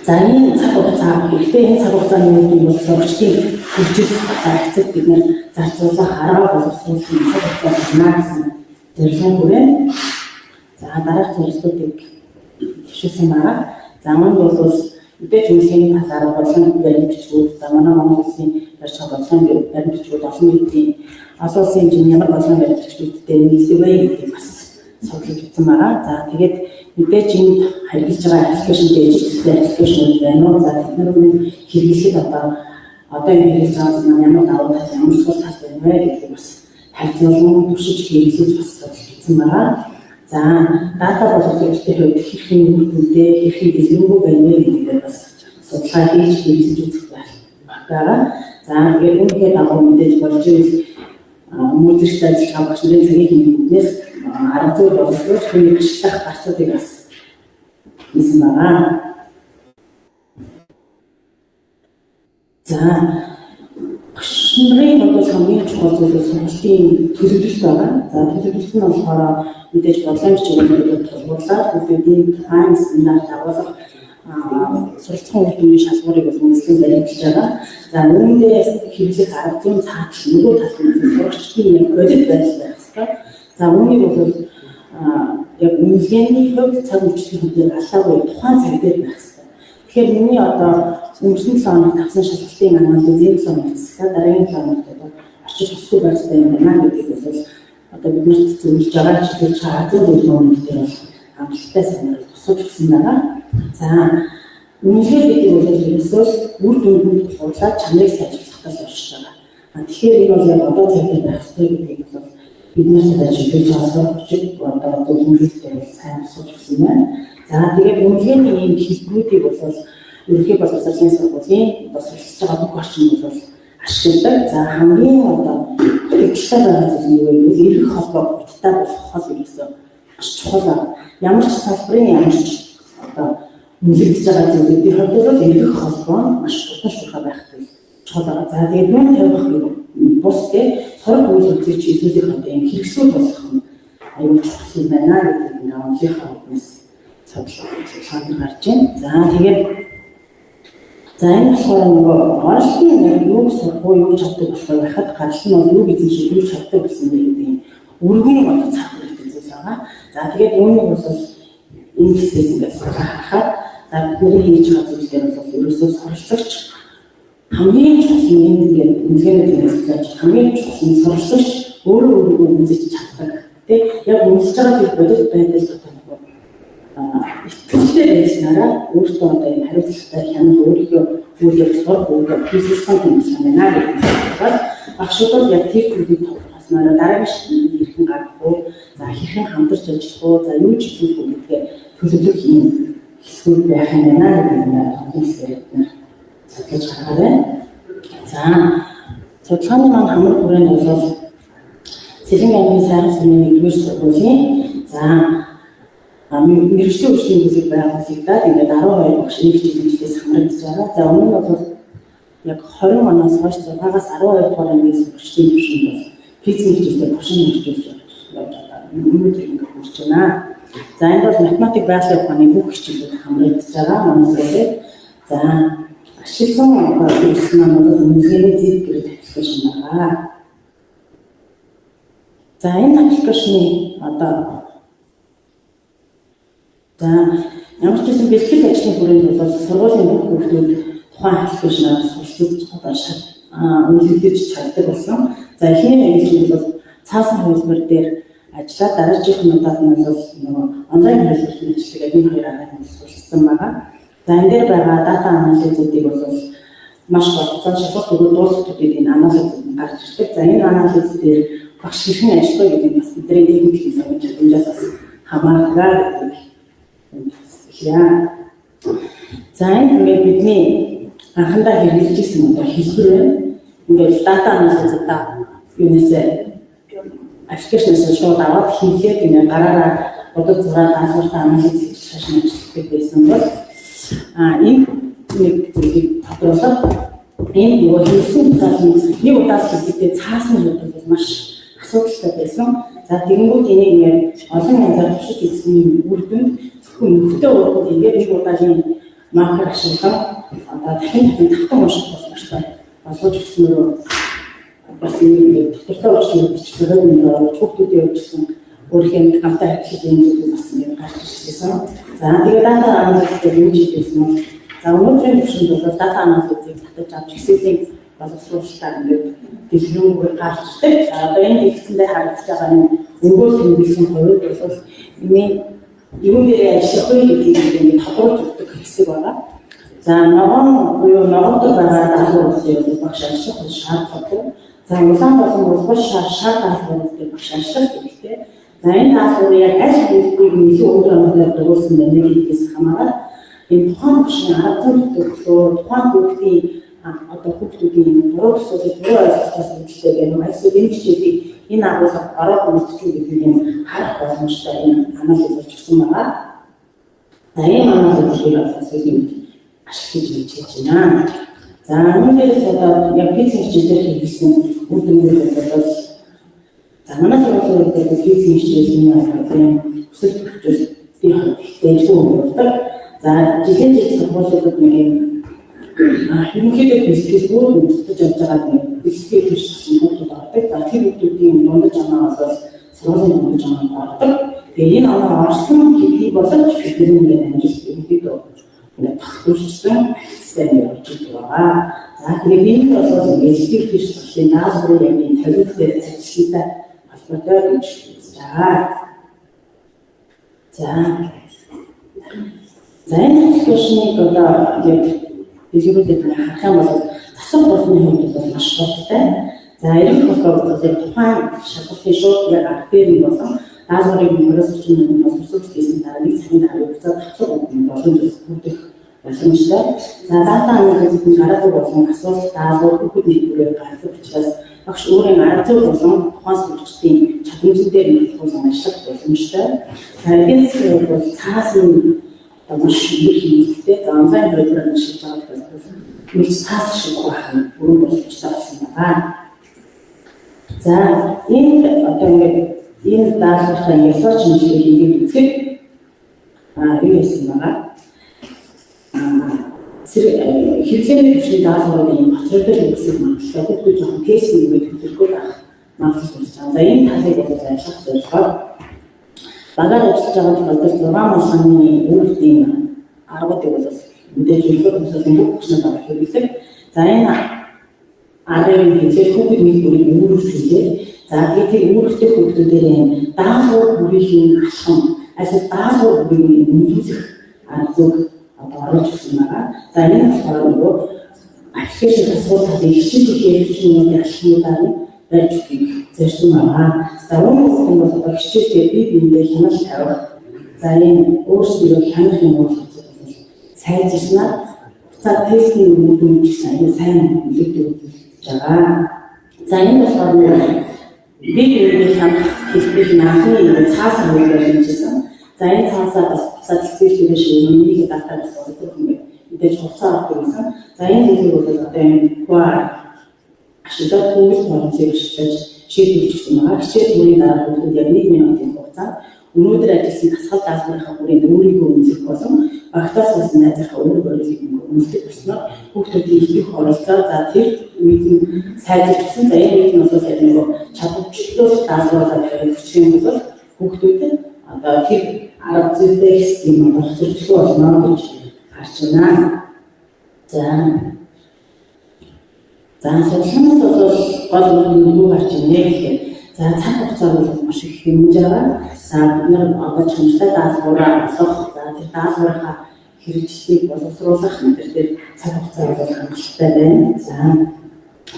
За, энэ цаг хугацаа хэрэгтэй. Энэ цаг хугацааны үед нь бол сурагчдын хөгжил харагцад бид нэр зарцуулах арга боловсруулах цаг хугацаа байна гэсэн зорилгын хүрээнд за дараах зорилгоодыг төвшүүлсэн байгаа. За, үүнд бол мэдээж үнэлгээний талаар бодлогын баримт бичгүүд, за манай Монгол улсын барьж байгаа бодлогын баримт бичгүүд олон нийтийн олон улсын хэмжээний ямар бодлогын баримт бичгүүдтэй нийлдэг вэ гэдгийг бас судлаж үзсэн байгаа. За, тэгээд мэдээж энд харьглаж байгаа application дээр application ууд байна уу? За, тэд нар нь хэрэглэхэд одоо энэ хэрэглэж байгаа маань ямар давуу тал, ямар сул тал байна вэ гэдгийг бас харьцуулан туршиж хэрэглэж бас судалж үзсэн байгаа. За, дата боловсруулалтын хувьд хэрхэн үр дүнтэй, хэрхэн дэлгэрэнгүй байна вэ гэдгээр бас судалгаа хийж хэрэглэж үзэх байгаа. За, тэгээд үүнийхээ дагуу мэдээж болж ивэл мөр зэрэг ажиллаж байгаа багш нарын цагийн хэмнэлтнээс арга зүй боловсруулж түүнийг ашиглах гарцуудыг бас хийсэн байгаа. За, багш нарын бол хамгийн чухал зүйл бол сургалтын төлөвлөлт байгаа. За, төлөвлөлт нь болохоор мэдээж бодлогын бичвэрээр тулгуурлаад хүүхдүүдийн тухайн семинар дагуулах суралцах үр дүнгийн шалгуурыг бол үндэслэн баримталж байгаа. За, үүндээ хэрэглэх арга зүйн цаатал нөгөө талд нь сурагчдын яг бодит байдал байх ёстой. За, үүнийг бол яг үнэлгээний хувьд цаг үеийн хувьд алдаагүй тухайн цаг дээр байх ёстой. Тэгэхээр миний одоо өнгөрсөн 7 хоногт авсан шалгалтын анализ энэ 7 хоногт цэцлээ дараагийн 7 хоногт одоо очиж өсгүй байх ёстой юм байна гэдгийг бол одоо биднэрт зөвлөж байгаа чиглэж байгаа арга зүйн зөвлөгөөнүүд дээр бол амжилттай сайнаар тусгаж өгсөн байгаа. За, үнэлгээ гэдэг бол ерөөсөө үр дүнгийн тулгуурлаад чанарыг сайжруулах гэж оршиж байгаа. Тэгэхээр энэ бол яг одоо цаг дээр байх ёстой гэдгийг бол бид нарт одоо чиглэж байгаа хүчит одоо зөвлөгөөлөлтөөр бол сайн тусгаж өгсөн байна. За, тэгээд үнэлгээний ийм хэлбэрүүдийг бол ерөнхий боловсролын сургуулийн одоо суралцж байгаа бүх орчинд бол ашигладаг. За, хамгийн одоо дутагдaltaй байгаа зүйл нь юу вэ гэвэл эрх холбоо бүттэй болох хол ерөөсөө маш чухал байна. Ямар ч салбарын ямар ч одоо үнэлэгдэж байгаа зүйлүүдийн хувьд бол эрх холбоо нь маш тутам шуурхай байх зүйл чухал байгаа. За, тэгээд нүн тавих бус те сурах үйл үзэж зүйлийн одоо юм хэрэгсэл болох нь аюул чухал юм байна гэдэг нь онлынхаа үгнээс судалгаанд гарч байна. За, тэгээд за энэ болохоор нөгөө оролтын яг юу сурах уу, юу чаддаг болохоор байхад гаралт нь бол юу эзэмшиж юу чаддаг гэсэн бэ гэдэг юм өргөн одоо цаг хэрэгтэй зүйл байгаа. За, тэгээд үүнийг бол энэ хэсгээс ингээд судалгаа харахад за бидний хийж байгаа зүйл дээр бол ерөөсөө суралцагч хамгийн чухал нь энэ ингээд үнэлгээнүүд ингээд судлаач хамгийн чухал нь суралцагч өөрөө өөрийгөө үнэлж чаддаг. Тэ яг үнэлж байгаа тэр бодит байдал одоо нөгөө итгэлтэй байснараа өөртөө одоо энэ хариуцлагатай хянах өөрийнхөө үйл явц сурах өөрийгөө хийсэн хүмүүс юм байна гэдэг нь багш бол яг тэр зүйлийг тодорхойлсноор дараагийн шатнд хэрхэн гаргах уу, за хэрхэн хамтарч ажиллах уу, за юу ч хийх үү гэдгээ төлөвлөх юм хэсгүүд байх юм байна гэдэг нь томхон хэсгээр бид нар судлаж гаргаад байна. За, судалгааны маань хамар хүрээнд бол Сэлэнгэ аймгийн сайхан сүмийн 1-р сургуулийн за мэргэжлийн хөгжлийн бүлэг байгуулагдаад ингээд 12 багш нэг хичээлээс хамрагдаж байгаа. За, өмнө нь бол яг 20 оноос хойш 6-аас 12 дугаар ангийн сурагчдын түвшинд бол физикийн хичээлээр туршин хөгжүүлж явж байгаа. Өнөөдөр ингээд хүрч байна. За, энд бол математик, байгалийн ухааны бүх хичээлүүд хамрагдаж байгаа. Манай сургуулиуд. За, ашигласан одоо хэрэгсэл маань бол үнэлгээний зэд гэрэл application байгаа. За, энэ application ы одоо за ямар ч байсан бэлтгэл ажлын хүрээнд бол сургуулийн бүх хүүхдүүд тухайн application аар суралцаж одоо үнэлэгдэж чаддаг болсон. За, эхний ээлжинд бол цаасан хувилбар дээр ажиллаад дараагийн удаад нь бол нөгөө онлайн хувилбарт ажилладаг энэ хоёр аргыг нь суралцсан байгаа. За, энэ дээр байгаа дата анализуудыг бол маш бодцоо шалгалт өгөөд дуусах төдийд энэ анализууд нь гарч ирдэг. За, энэ анализ дээр багш хэрхэн ажиллах вэ гэдэг нь бас бидний техник технологийн чадамжаас бас хамаардаг гэдгийг хэлье. За, энэ ингээд бидний анхандаа хэрэглэж ирсэн одоо хэлбэр байна. Ингээд дата анализуудаа юунасаа application аас шууд аваад хийлээд ингээд гараараа бодод зураад даалгавартай анализ хийж цааш нь ажилладаг байсан бол энэ нэг зүйлийг тодруулаад энэ нөгөө хийсэн тал нэг удаа л хийхдээ цаасан хувьд бол маш асуудалтай байсан. За, тэгэнгүүт энийг ингээд олон янзаар туршиж үзсэний үр дүнд Зөвхөн нөхдөд ургууд ингээд нэг удаагийн маркер ашиглан одоо дахин дахин тавтан унших боломжтой болгож өгснөөрөө бас энэ доктортой орчлон бичлэгээр нь оруулж хүүхдүүдийн явж гисэн өөрийнхөө нэг хамтаа харилцах юм зүйлүүд бас ингээд гарч ирсэн. За, тэгээд data analysis дээр юу хийжсэн юм. За, өнөөдрийн төвшөнд бол data analysis-ыг татаж авч Excel-ийн боловсруулалтаар ингээд дэлгэрэнгүй гарч ирдэг. За, одоо энэ дэлгэцэндээ харагдаж байгаа энэ өнгөөр тэмдэглэсэн хувьд бол энэ юун дээр ажиллах вэ гэдгийг ингээд тодруулж өгдөг хэсэг байгаа. За, ногоон буюу ногоонтой байгаа даалгавруудыг бол багш ажиллах шаардлагатай. За, улаан болон улбар, шар, шар даалгавруудыг багш ажиллах хэрэгтэй. За, энэ даалгаврыг яг аль хэлбэрийг илүү өндөр оноотой дөрүүлсэн байна гэдгээс хамаарат энэ тухайн багшийн арга зүйн төлөвлөгөө, тухайн хүүхдийн одоо хүүхдүүдийн буруу төсөөлөл, буруу ойлголтоос үүдэлтэй байна уу? Эсвэл энэ хичээлийг энэ агуулга ороод мэдчих гэдгийг юм харах боломжтой энэ анализ болж өгсөн байгаа. За, ийм анализыг бол сүүлийн үед ашиглаж хийж байна. За, энэ дээрээс одоо яг физик хичээлээр хийсэн үр дүнгээр бол, за, манай сургуулийн үед физикийн хичээлийн одоо өсөлт хөгжүүлэлтийн хувьд их дайггүй болдог. За, жилийн жил сургуулиудад нэг юм ерөнхийдөө бэлтгэл бүр үзэж явж байгаа нэг бэлтгэл төрсөн хүүхдүүд ордог. За, тэр хүүхдүүдийн дундаж оноо бол сургуулийн дундаж оноонд ордог. Тэгээ энэ оноо орсон хэдий боловч бидний ингээд амжилт ерөнхийдөө ингээд тогтворчсон харилцаа ингээд орж ирдэг байгаа. За, тэгээд энэ бол ингээд фиш сургуулийн даалгаврын яг энэ тавилт дээр ажилласантай холбоотой гэж үзэж байгаа. За, энэ application-ыг одоо яг дэлгэрүүлээд харах юм бол засах бурхны хувьд бол маш хурдтай. За, эргэх болохоор бол яг тухайн шалгалтын шууд яг арга дээр нь болон даалгаврыг 20-30 минутанд боловсруулах хийсэн дараа нэг цагийн дараа буцаад давхлага боломж бүрдэх боломжтой. За, data analysis-ийн гараагүй болон асуулт, даалгавар хүүхэд нэгдүгээр гардаг учраас багш өөрийн арга зүй болон тухайн сурагчдын чадамжин дээр нөлөөлөн ажиллах боломжтой. За, эдийн засгийн хувьд бол цаас нь одоо маш өндөр хэмнэлттэй. За, онлайн хувилбараар ашиглаж байгаа бол нэг цаас шиг байх нь бүрэн боломжтой болсон байна. За, энэ одоо ингээд энэ даалгавраа ингээд SWOT шинжилгээ хийгээд үзэхэд юу хийсэн байгаа. Хэрэглээний түвшний даалгаврын хоцрогдол үүсэх магадлалтай, хүүхдүүд жоохон тест нэмээд төлөрөхгүй байх магадлал үүсэж байгаа. За, энэ талыг бол ажиллах зорилгоор багаар ажиллаж байгаа тохиолдолд 6 малгайны үүрэгтийн аргуудыг бол мэдээж төлөвлөгөө томсолын бүх багш нар хэрэглэдэг. За, энэ аргыг хэрэглээд хүүхэд нэг бүрийг үүрэгт хийгээд, за, тэгээд тэр үүрэгтэй хүүхдүүдээр даалгавар бүрийн алхам, эсвэл даалгавар бүрийг үнэлэх арга зүйг одоо оруулж ирсэн байгаа. За, энэ нь болохоор нөгөө application асуулт талын хичээл хийх минутын алхмуудаар нь барьж өгөхийг зорьсон байгаа. За, үүний нь бол одоо хичээлдээ бие биендээ хяналт тавих. За, энэ өөрсдөө хянах юм бол сайжирснаар буцаад тестийн үр дүн ч гэсэн аюу сайн нөлөөтэй үзүүлж байгаа. За, энэ болохоор бие биенийг хянах хэлбэрийг анхны нэг цаас хувилбар хийжсэн. За, энэ цаасаа бас буцаад Excel-ээр шиг миний дата бас оруулах юм мэдээж хугацаа авдаг гэсэн. За, энэ зүйлийг бол одоо энэ QR ашиглаад, Google Forms-ыг ашиглаж шийдвэрлэж өгсөн байгаа. Хичээл бүрийн дараа хүүхдүүд яг 1 минутын хугацаанд өнөөдөр ажилласан дасгал даалгаврынхаа бүрийн өөрийгөө үнэлэх болон багтаас болсон найзынхаа үүрэг барилыг үнэлдэг болсноор хүүхдүүдийн итгэх оролцоо, за, тэр үед нь сайжирч гисэн. За, энэ үед нь бол яг нөгөө чадварчлал даалгавраа тавиад өгчих юм бол хүүхдүүдэд одоо тэр арга зүйтэй хэсэг юм боловсруулах болно гэж харж байна. За, судалгаанаас бол гол үр дүн юу гарч ирнэ гэхээр, за, цаг хугацаа бол маш их хэмнэж байгаа. За, бид нар одоо чамтай даалгавраа олох, за, тэр даалгаврынхаа хэрэгжлийг боловсруулах энэ төр цаг хугацаа бол хангалттай байна. За,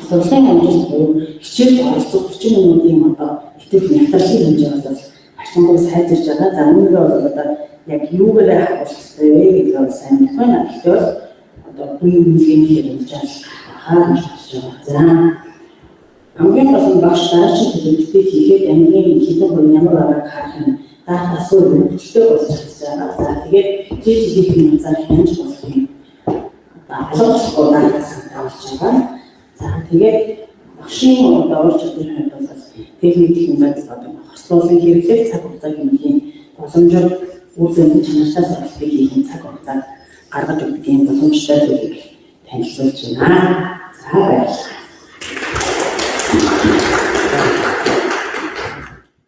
судалгааны амжилт буюу хичээлд оролцох 30 минутын одоо итгэх нягтарлын хэмжээ бол харьцангуй сайжирч байгаа. За, үүнийгээ бол одоо яг юугаар харуулах хэрэгтэй вэ гэдгийг бол сайн мэдгүй байна. Гэхдээ бол одоо дүн үнэлгээний хэмжээ гарах гэж бодож байгаа. За, хамгийн гол нь багш дараагийн төлөвлөлтийг хийхэд ангийн хэдэн хувь ямар байгааг харах юм дата суурь хөгжилтэй болж чадж байгаа. За, тэгээд жил жилийн хязгаар хянаж болох юм одоо алга болохгүй дата сантай болж байгаа. За, тэгээд багшийн одоо ур чадварын хувьд бол техник технологи одоо хослуулан хэрэглэх цаг хугацаа хэмнэхийн боломжоор Үр дүнд чанартай сургалтыг хийх цаг хугацааг гаргаж өгдөг юм боломжтой зүйлийг танилцуулж байна. За, баярлалаа.